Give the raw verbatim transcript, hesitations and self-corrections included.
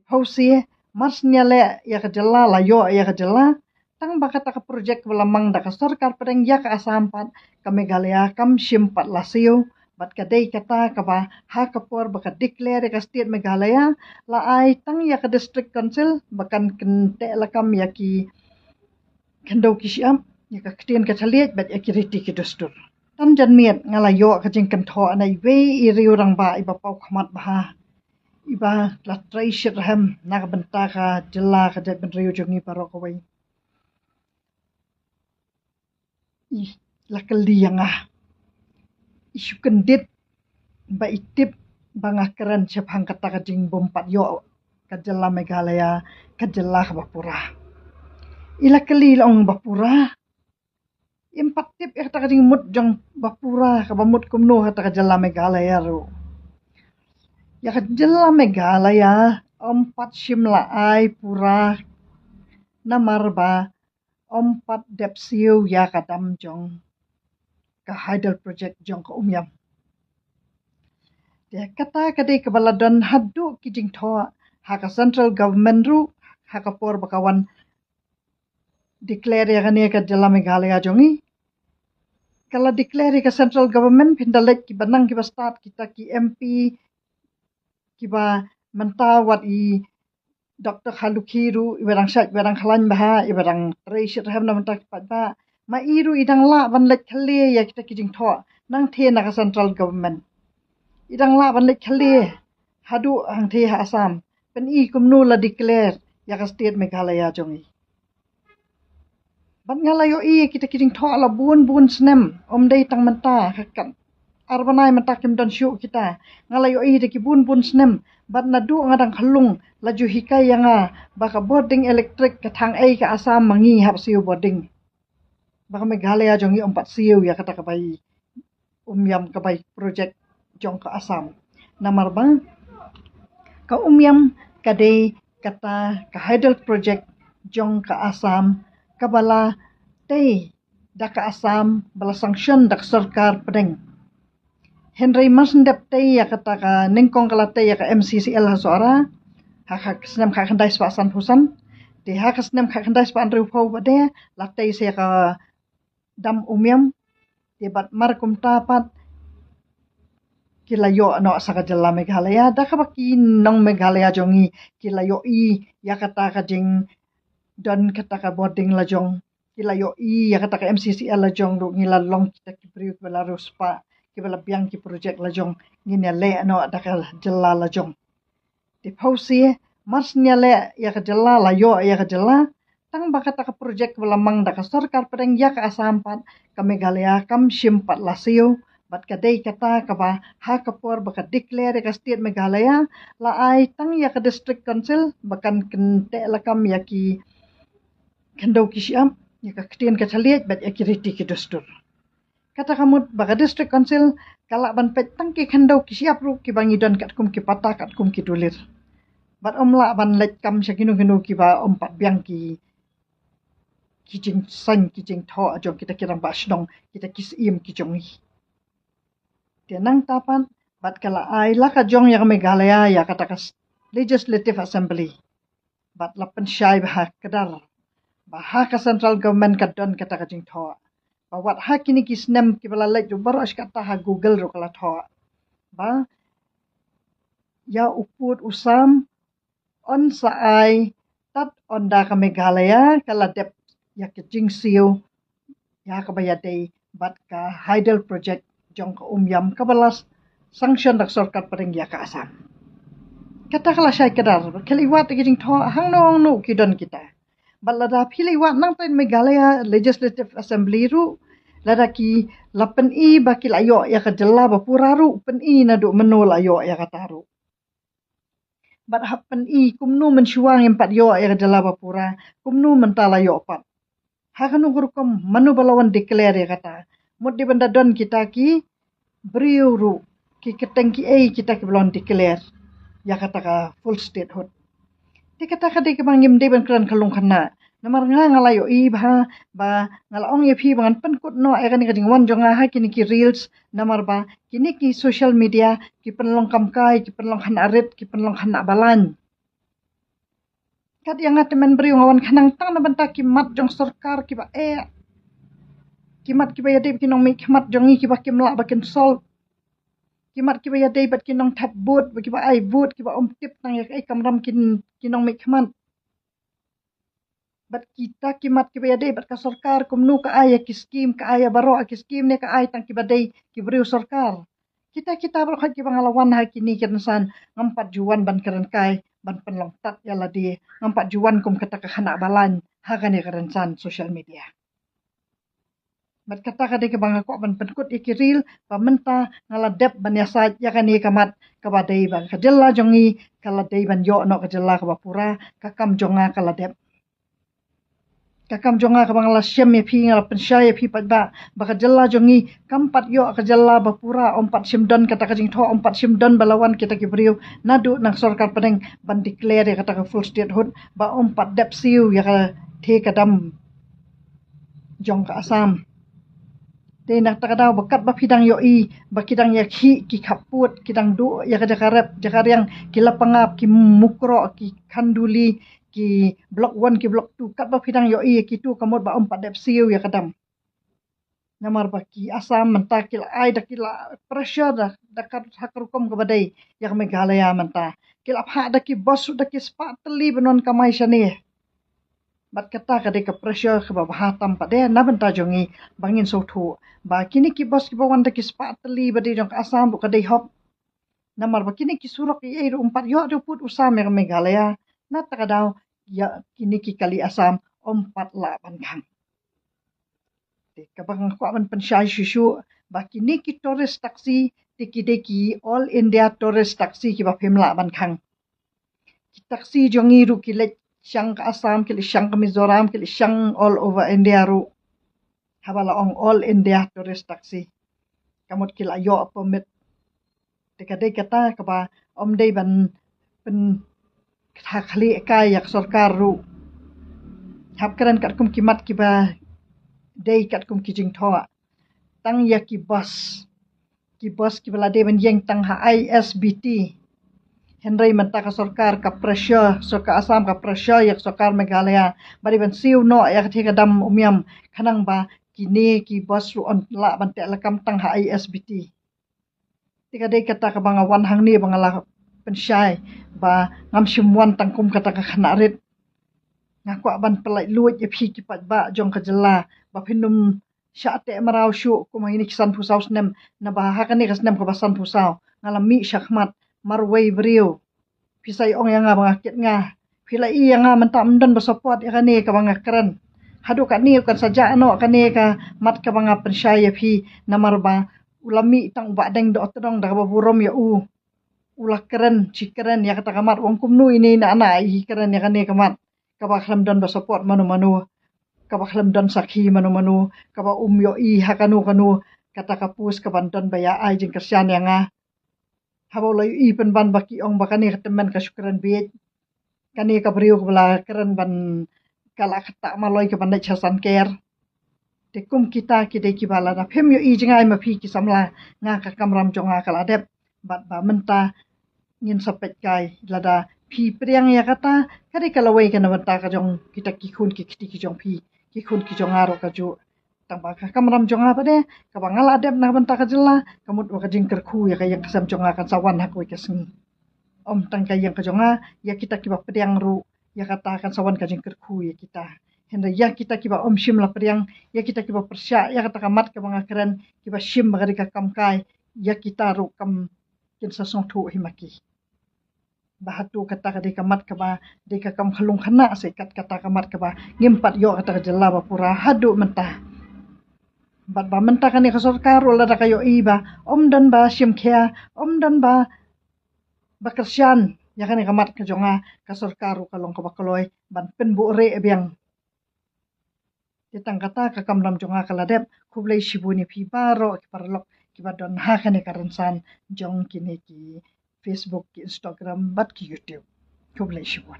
Hausie, mar sien ïaleh ïa ka jylla, la ïoh ïa ka jylla, tang ba kata ka projek ba la mang da ka sorkar pdeng ïa ka Assam pat, ka Meghalaya kam shim pat la siew, bad ka dei kata kaba ha ka por ba ka declare ïa ka state Meghalaya, la ai tang ïa ka district council ba kan kynteh lakam ïa ki khyndew ki shyiap, ïa ka ktien ka thylliej bad ïa ki riti ki dustur. Tang jan miet nga la ïoh ka jingkynthoh na iwei i riew rangbah iba paw khmat bha, iba la trei shitrhem na ka bynta ka jylla ka jaitbynriew jong ngi baroh kawei. I la kylli ïa nga, i shu kyndit ba i tip ba nga kren shaphang kata ka jingbym pat ïoh ka jylla Meghalaya ka jylla kaba pura. I la kylli, i la ong ba pura. Im pat tip ïa kata ka jingmut jong ba pura, kaba mut kumno kata ka jylla Meghalaya ruh. Ïa ka jylla Meghalaya ym pat shym la ai pura namar ba ym pat dep siew ïa ka dam jong ka hydel project jong ka Umiam. Te kata ka dei kaba la don haduh ki jingthoh ha ka central government ruh, ha ka por ba ka wan declare ïa kane ka jylla Meghalaya jong ngi. Ka la declare ïa ka central government, phin da leit kiba nang kiba stad, kita ki M P kiba mynta, wat i Doctor Kharlukhi ruh, iba dang shait, iba dang khlaiñ bha, iba dang trei shitrhem na bynta ki paidbah. Ma i ruh i dang lah ban leit kylli ïa kita ki jingthoh nangtei na ka central government. I dang lah ban leit kylli haduh hangtei ha Assam, pyni kumno la declare ïa ka state Meghalaya jong i. Bad nga la ïohi ïa kita ki jingthoh la bun bun snem, ym dei tang mynta, ka kat ar bnai mynta kim don shuh kita. Nga la ïohi da ki bun bun snem, bad naduh nga dang khyllung la ju hikai ïa nga ba ka bording electric ka thang ei ka Assam ma ngi hap siew bording. Ba ka Meghalaya jong ngi ym pat siew ïa kata kaba i Umiam, kaba i project jong ka Assam. Namar ba ka Umiam ka dei kata ka hydel project jong ka Assam, kaba la tei da ka Assam, ba la sanction da ka sorkar pdeng. Hynrei mar shu dep tei ïa kata ka nyngkong, ka la tei ïa ka M C C L ha Sohra, ha ka snem khatkhyndai spah sanphew san. Te ha ka snem khatkhyndai spah hynriewphew pat de la tei sa ïa ka dam Umiam. Te bad mar kumta pat ki la ïoh noh sa ka jylla Meghalaya, da kaba ki nong Meghalaya jong ngi ki la ïohi ïa kata ka jingdon kata ka bording la jong, ki la ïohi ïa kata ka M C C L la jong ruh. Ngi la long kita ki briew kiba la riewspah, kiba la biang ki project la jong, ngin ïaleh noh da ka jylla la jong. Te phewse, mar sien ïaleh ïa ka jylla, la ïoh ïa ka jylla, tang ba kata ka project ba la mang da ka sorkar pdeng ïa ka Assam pat, ka Meghalaya kam shim pat la siew, bad ka dei kata kaba ha ka por ba ka declare ïa ka state Meghalaya, la ai tang ïa ka district council ba kan kynteh lakam ïa ki khyndew ki shyiap, ïa ka ktien ka thylliej bad ïa ki riti ki dustur. Kata ka mut ba ka district council ka lah ban peit tang ki khyndew ki shyiap ruh kiba ngi don katkum ki pata, katkum ki dulir. Bad ym lah ban leit kam sha kino kino kiba ym pat biang ki, ki jingseng, ki jingthoh jong kita ki rangbah shnong, kita ki syiem ki jong ngi. Te nangta pat bad ka la ai la ka jong ïa ka Meghalaya ïa kata ka s-, Legislative Assembly. Bad la pynshai bha kdar ba ha ka central government ka don kata ka jingthoh. Ba wat ha kine ki snem kiba la leit ruh, baroh shi katta ha Google ruh ka la thoh ba ïa u pud u sam yn sa ai tad ynda ka Meghalaya ka la dep ïa ka jingsiew ïa kaba ïadei bad ka hydel project jong ka Umiam, kaba la sanction da ka sorkar pdeng ïa ka Assam. Kata ka la shai kdar, bad ki la wad ïa ki jingthoh hangno hangno ki don kita. Bad lada phi la wad nangta Meghalaya Legislative Assembly ruh, lada ki la pyni ba ki la ïoh ïa ka jylla ba pura ruh, pyni naduh mynno la ïoh ïa kata ruh. Bad hap pyni kumno mynshuwa ngim pat ïoh ïa ka jylla ba pura, kumno mynta la ïoh pat. Ha kano ka rukom, mano ba la wan declare ïa kata. Mut dei ban da don kita ki briew ruh, ki kyrteng kiei kita kiba la wan declare ïa kata ka full statehood. Te kata ka dei kaba ngim dei ban kren khyllung khynnah. Namar nga, nga la ïohi bha ba nga la ong ïa phi ba ngan pynkut noh ïa kane ka jingwan jong nga ha kine ki reels, namar ba kine ki social media ki pynlong kamkai, ki pynlong khynnah rit, ki pynlong khynnah balang. Kat ïa nga tymmen briew nga wan khnang tang na bynta ki mat jong sorkar kiba eh. Ki mat kiba ïadei bad ki nongmihkhmat jong ngi kiba kim lah ba kin solve. Ki mat kiba ïadei bad ki nongthep vote, ba kiba ai vote, kiba ym tip tang ïa kaei kamram ki, ki nongmihkhmat. Bad kita ki mat kiba ïadei bad ka sorkar, kumno ka ai ïa ki skim, ka ai ïa baroh ki skim ne ka ai tang kiba dei ki briew sorkar. Kita kita baroh kiba nga la wan ha kine ki rynsan, ngam pat ju wan ban kren kai, ban pynlong tat ïa lade, ngam pat ju wan kum kata ka khynnah ba lain ha kane ka rynsan social media. Bad kata ka dei kaba nga kwah ban pynkut ïa ki reel, ba mynta nga la dep ban ïasaid ïa kane ka mat kaba dei ba ka jylla jong ngi ka la dei ban ïoh noh ka jylla kaba pura, ka kam jong nga ka la dep. Ka kam jong nga kaba nga la shem ïa phi, nga la pynshai ïa phi pat ba, ba ka jylla jong ngi kam pat ïoh ka jylla ba pura, ym pat shym don kata ka jingthoh, ym pat shym don ba la wan kita ki briew naduh na sorkar pdeng ban declare ïa kata ka full statehood, ba ym pat dep siew ïa ka thie ka dam jong ka Assam. Te na kata ka daw ba katba phi dang ïohi ba ki dang ïakhih ki khappud, ki dang duh ïa ka jaka rep jaka riang, ki lapangap, ki mukroh, ki khanduli, ki block one, ki block two, katba phi dang ïohi ïa kitu ka mut ba ym pat dep siew ïa ka dam. Namar ba ki Assam mynta ki la ai da, ki la pressure da, da ka, ha ka rukom kaba dei ïa ka Meghalaya mynta. Ki la phah da ki bus da ki spah tylli ban wan kamai shane. Bad kata ka dei ka pressure kaba bha tam pat de na bynta jong ngi, ba ngin sngewthuh ba kine ki bus kiba wan da ki spah tylli ba dei jong ka Assam ruh ka dei hok. Namar ba kine ki surok ei ei ruh ym pat ïoh da u pud u sam ïa ka Meghalaya. Na kata ka daw ïa kine ki kali Assam ym pat lah ban khang. Te kaba nga kwah ban pynshai shuh shuh ba kine ki tourist taxi te ki dei ki All India tourist taxi kiba phim lah ban khang. Ki taxi jong ngi ruh ki leit shang ka Assam, ki leit shang ka Mizoram, ki leit shang all over India ruh. Haba la ong All India tourist taxi, ka mut ki la ïoh permit. Te ka dei kata kaba ym dei ban pyn, kata khlieh kai ïa ka sorkar ruh. Hap kren katkum ki mat kiba dei katkum ki jingthoh. Tang ïa ki bus, ki bus kiba la dei ban ïeng tang ha I S B T. Hynrei mynta ka sorkar ka pressure, sorkar Assam ka pressure ïa ka sorkar Meghalaya ba dei ban siew noh ïa ka thie ka dam Umiam, khnang ba kine ki bus ruh yn lah ban teh lakam tang ha I S B T. Te ka dei kata kaba nga wan hangne ba nga la pynshai ba ngam shym wan tang kum kata ka khynnah rit. Nga kwah ban pynlait luid ïa phi ki paidbah jong ka jylla ba phin ym shah teh mraw shuh kum ha kine ki sanphew saw snem, naba ha kane ka snem kaba sanphew saw nga la mih shakhmat marwei briew. Phi sa ïa ong ïa nga ba nga kit nga. Phi la i ïa nga mynta ym don ba support ïa kane kaba nga kren. Haduh katne u kan sa jah noh kane ka mat kaba nga pynshai ïa phi, namar ba u la mih tang u Bahdeng Dohtdong da kaba burom ïa u. U la kren, shi kren ïa kata ka mat, u ong kumno ine i Nahna i kren ïa kane ka mat. Kaba khlem don ba support mano mano, kaba khlem don sakhi mano mano, kaba um ïohi ha kano kano kata ka post kaban don ba ïa ai jingkyrshan ïa nga. Haba u la ïohi pynban ba ki ong ba kane ka tymmen ka shu kren bieit, kane ka briew kaba la kren ban, ka la kata maloi kaban leit sha Sanker. Te kum kita ki dei kiba lada phim ïohi jngai ma phi ki samla, nga ka kamram jong nga ka la dep. Bad ba mynta ngin sa peit kai, lada phi pdiang ïa kata, ka dei ka lawei ka na bynta ka jong kita ki khun ki kti ki jong phi, ki khun ki jong nga ruh ka juh. Tang ba ka kamram jong nga pat de, kaba nga la dep na ka bynta ka jylla, ka mut ba ka jingkyrkhu ïa ka ïing ka sem jong nga kan sa wan ha kawei ka sngi. Ym tang ka ïing ka jong nga, ïa kita kiba pdiang ruh ïa kata kan sa wan ka jingkyrkhu ïa kita. Hynrei ïa kita kiba ym shym la pdiang, ïa kita kiba pyrshah ïa kata ka mat kaba nga kren, kiba shim ba ka dei ka kam kai, ïa kita ruh kam, kin sa sngewthuh hi ma ki ba hato kata ka dei ka mat kaba dei ka kam khyllung khynnah se kat kata ka mat kaba ngim pat ïoh kata ka jylla ba pura haduh mynta. Bad ba mynta kane ka sorkar ruh lada ka ïohi ba ym don ba shim khia, ym don ba, ba kyrshan ïa kane ka mat ka jong nga, ka sorkar ruh ka long kaba kloi ban pynbuhrieh biang. Te tang kata ka kamram jong nga ka la dep. Khublei shibun ïa phi baroh ki paralok kiba don ha kane ka rynsan jong kine ki Facebook, ki Instagram bad ki YouTube. Khublei shibun.